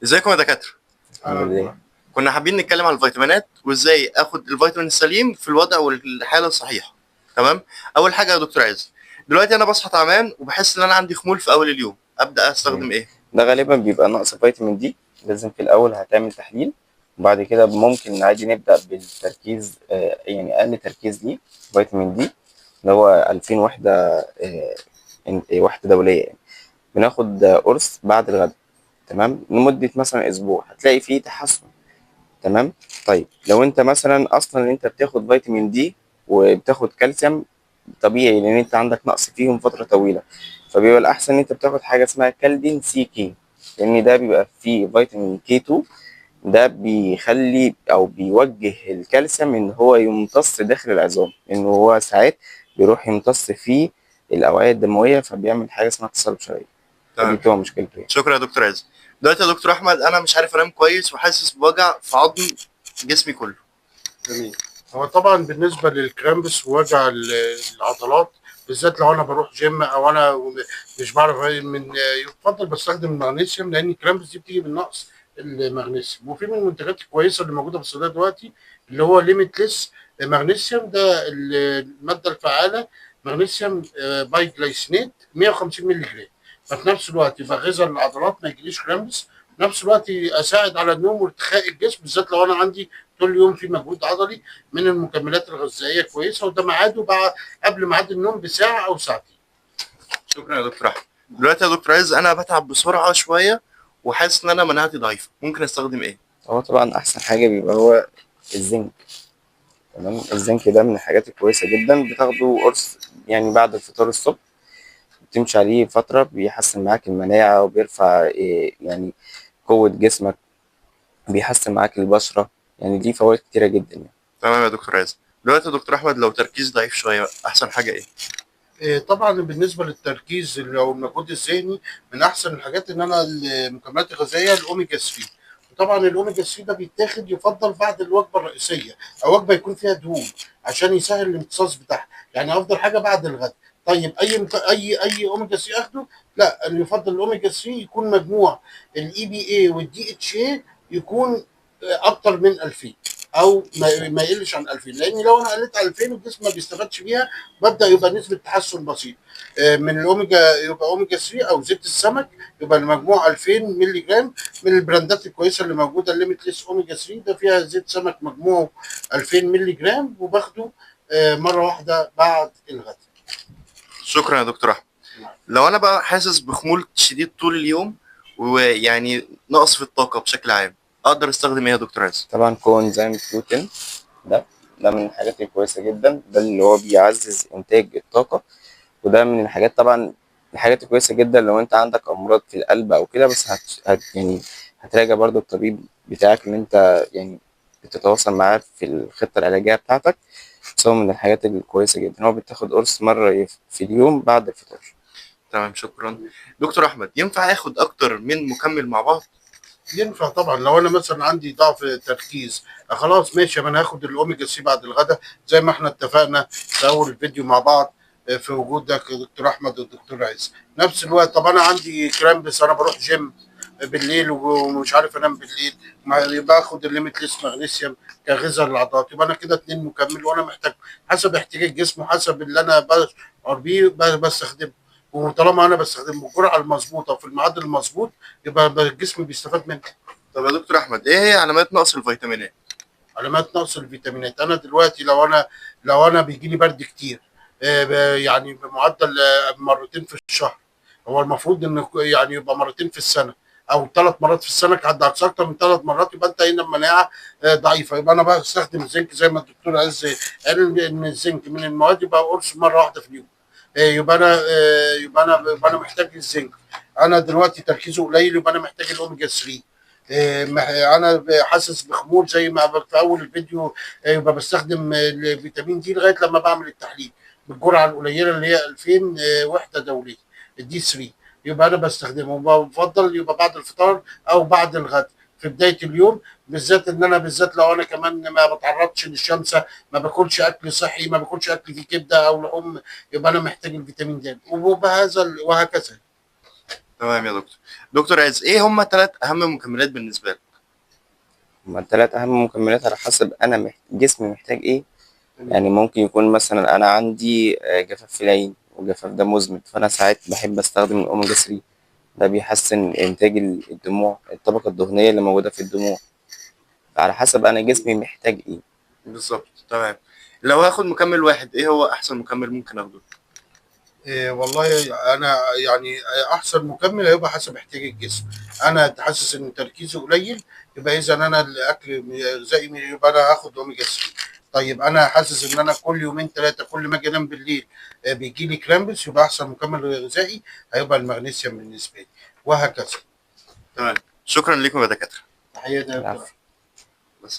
ازيكم يا دكاترة؟ الحمد لله. كنا حابين نتكلم عن الفيتامينات وازاي اخد الفيتامين السليم في الوضع والحالة الصحيحة. تمام؟ اول حاجة يا دكتور عز، دلوقتي انا بصحى تعبان وبحس ان انا عندي خمول في اول اليوم، ابدا استخدم ايه؟ ده غالبا بيبقى نقص فيتامين دي. لازم في الاول هتعمل تحليل، وبعد كده ممكن عادي نبدا بالتركيز، يعني اقل تركيز ليه فيتامين دي اللي هو 2000 وحده، وحده دولية يعني. بناخد قرص بعد الغداء، تمام، لمدة مثلا اسبوع هتلاقي فيه تحسن. تمام. طيب لو انت مثلا اصلا انت بتاخد فيتامين دي وبتاخد كالسيوم طبيعي، لان انت عندك نقص فيهم فترة طويلة، فبيبقى الاحسن ان انت بتاخد حاجة اسمها كالدين سي كي، لان ده بيبقى فيه فيتامين كي 2، ده بيخلي او بيوجه الكالسيوم ان هو يمتص داخل العظام، لان هو ساعات بيروح يمتص في الاوعية الدموية فبيعمل حاجة اسمها تصلب شرايين. فدي تمام. بتبقى مشكلته يعني. شكرا يا دكتور عز. دلوقتي يا دكتور احمد، انا مش عارف انام كويس وحاسس بوجع في عظم جسمي كله. جميل. هو طبعا بالنسبة لل cramps ووجع العضلات، بالذات لو انا بروح جيم او انا مش بعرف من، يفضل بستخدم المغنيسيوم، لان ال cramps دي بتيجي من نقص المغنيسيوم. وفي من المنتجات الكويسة اللي موجودة في الصيدلية دلوقتي اللي هو Limitless مغنيسيوم، ده المادة الفعالة مغنيسيوم bisglycinate 150 مللي جرام، ففي نفس الوقت يبقى غذاء للعضلات ما يجيليش cramps، في نفس الوقت اساعد على النوم وارتخاء الجسم، بالذات لو انا عندي طول اليوم في مجهود عضلي. من المكملات الغذائية كويسة، وده ميعاده بقى قبل ميعاد النوم بساعة او ساعتين. شكرا يا دكتور احمد. دلوقتي يا دكتور عز، انا بتعب بسرعة شوية وحاسس ان انا مناعتي ضعيفة، ممكن استخدم ايه؟ هو طبعا احسن حاجة بيبقى هو الزنك. تمام. الزنك ده من الحاجات الكويسة جدا، بتاخده قرص يعني بعد الفطار الصبح، بتمشي عليه فترة، بيحسن معاك المناعة وبيرفع يعني قوة جسمك، بيحسن معاك البشرة، يعني دي فوائد كتيرة جدا يعني. تمام يا دكتور عز. دلوقتي يا دكتور احمد، لو تركيز ضعيف شوية احسن حاجة ايه؟ طبعا بالنسبة للتركيز او المجهود الذهني، من احسن الحاجات ان انا المكملات الغذائية الاوميجا 3. وطبعا الاوميجا 3 ده بيتاخد يفضل بعد الوجبة الرئيسية او وجبة يكون فيها دهون عشان يسهل الامتصاص بتاعها، يعني افضل حاجة بعد الغداء. طيب اي اوميجا 3 اخده؟ لا، اللي يفضل الاوميجا 3 يكون مجموع ال EPA وال DHA يكون اكتر من 2000 او ما يقلش عن 2000، لان لو انا قلت 2000 الجسم ما بيستفادش بيها، ببدا يبقى نسبه تحسن بسيط. من الاوميجا يبقى اوميجا 3 او زيت السمك، يبقى المجموع 2000 مللي جرام. من البراندات الكويسة اللي موجودة ال Limitless اوميجا 3، ده فيها زيت سمك مجموعة 2000 مللي جرام، وباخده مرة واحدة بعد الغداء. شكرا يا دكتور احمد. لو انا بقى حاسس بخمول شديد طول اليوم ويعني نقص في الطاقة بشكل عام، اقدر استخدم ايه يا دكتور عز؟ طبعا coenzyme Q10 ده من الحاجات الكويسة جدا، ده اللي هو بيعزز انتاج الطاقة، وده من الحاجات طبعا الحاجات الكويسة جدا لو انت عندك امراض في القلب او كده، بس هت هت يعني هتراجع برضو الطبيب بتاعك اللي انت يعني بتتواصل معاه في الخطة العلاجية بتاعتك. بس هو من الحاجات الكويسة جدا، هو بتاخد قرص مرة في اليوم بعد الفطار. تمام، شكرا دكتور احمد. ينفع اخد اكتر من مكمل مع بعض؟ ينفع طبعا. لو انا مثلا عندي ضعف تركيز، خلاص ماشي، انا هاخد الاوميجا 3 بعد الغداء زي ما احنا اتفقنا في اول فيديو مع بعض، في وجودك يا دكتور احمد والدكتور عز. نفس الوقت طب انا عندي cramps، انا بروح جيم بالليل ومش عارف انام بالليل، باخد ال Limitless مغنيسيوم كغذاء للعضلات، يبقى انا كده 2 مكمل، وانا محتاج حسب احتياج الجسم وحسب اللي انا بشعر بيه بستخدمه. وطالما انا بستخدمه بالجرعه المظبوطه وفي الميعاد المظبوط يبقى الجسم بيستفاد منه. طب يا دكتور احمد، ايه هي علامات نقص الفيتامينات؟ علامات نقص الفيتامينات، انا دلوقتي لو انا بيجي لي برد كتير، يعني بمعدل مرتين في الشهر، هو المفروض ان يعني يبقى مرتين في السنة او 3 مرات في السنة، كحد اقصى اكتر من 3 مرات يبقى انت هنا المناعة ضعيفة. يبقى انا بستخدم الزنك زي ما الدكتور عز قال ان الزنك من المواد يبقى قرص مرة واحدة في اليوم. يبقى انا محتاج الزنك. انا دلوقتي تركيزه قليل، يبقى انا محتاج الاوميجا 3. انا حاسس بخمول زي ما في اول الفيديو، يبقى بستخدم الفيتامين دي لغاية لما بعمل التحليل بالجرعه القليلة اللي هي 2000 وحده دولية الدي 3، يبقى انا بستخدمه. وبفضل يبقى بعد الفطار او بعد الغداء في بداية اليوم، بالذات ان انا بالذات لو انا كمان ما بتعرضش للشمس، ما باكلش اكل صحي، ما باكلش اكل فيه كبده او لحوم، يبقى انا محتاج الفيتامين د، وبهذا وهكذا. تمام يا دكتور. دكتور عز، ايه هم ثلاث اهم مكملات بالنسبة لك؟ هما التلات أهم مكملات على حسب أنا جسمي محتاج إيه. تمام. يعني ممكن يكون مثلا أنا عندي جفاف في العين، والجفاف ده مزمن، فأنا ساعات بحب أستخدم الأوميجا 3، ده بيحسن إنتاج الدموع، الطبقة الدهنية اللي موجودة في الدموع. على حسب أنا جسمي محتاج إيه. بالظبط، تمام. لو هاخد مكمل واحد، ايه هو احسن مكمل ممكن اخده؟ إيه والله انا يعني احسن مكمل هيبقى حسب احتياج الجسم. انا حاسس ان تركيزي قليل، يبقى اذا انا الاكل غذائي يبقى انا هاخد اوميجا 3. طيب انا حاسس ان انا كل يومين ثلاثة كل ما اجي انام بالليل بيجي لي cramps، يبقى احسن مكمل غذائي هيبقى المغنيسيوم بالنسبة لي، وهكذا. تمام، شكرا لكم يا دكاترة. تحياتي يا دكتور. العفو. بس.